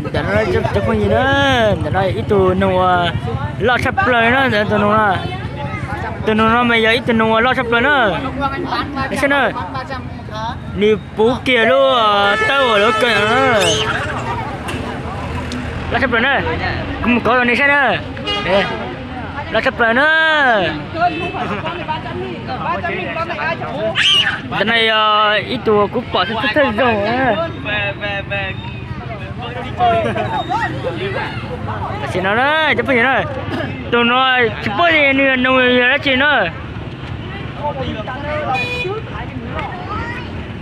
Ntawm no cov phooj ywg na, ntawm no ib tug noog uas loj tshaj plaws na, ntawm tus noog no. Tus noog no mas yog ib tug noog uas loj tshaj plaws na. Saib na, nws puv kiag lub tawb uas lawv kaw no na. Loj tshaj plaws na. Kuv mus kov rau nej saib na. Loj tshaj plaws na. Ntawm no yog ib tug kuv pom thawj thawj zaug na. Tam sim no na cov phooj ywg na, tus no tsis paub nws noog yog dab tsi na.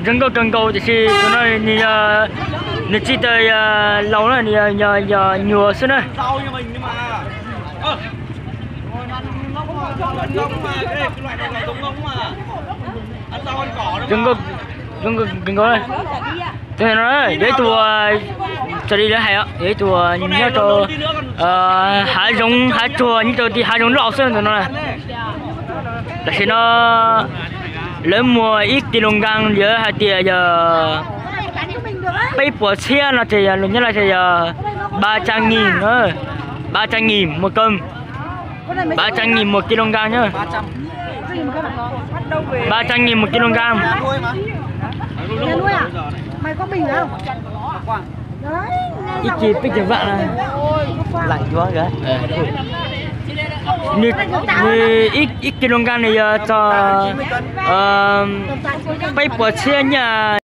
Zoo nkauj kawg nkaus tiam sis tus no nws yog, nws tsis tas yog laus na, nws yog, yog, yog nyuam xwb na. Zoo nkauj, zoo nkauj kawg nkaus. Tus no yog ib tug, raws li lawv hais, yog ib tug nyob rau hav zoov hav tsuag, nyob rau tim hav zoov loj xwb tus no. Tam sim no lawv muag ib kis lus nkas, lawv hais tias yog peb puas txhiab no ces yog lus Nyab Laj ces yog ba tsa ngim, ba tsa ngim một cân, ba tsa ngim một kg na. Ba tsa ngim một kg. Ib kis peb caug vam. Nws, nws ib kis lus nkas nws yog txog peb puas txhiab nyaj.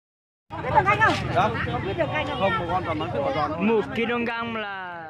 Mus kis lus nkas las.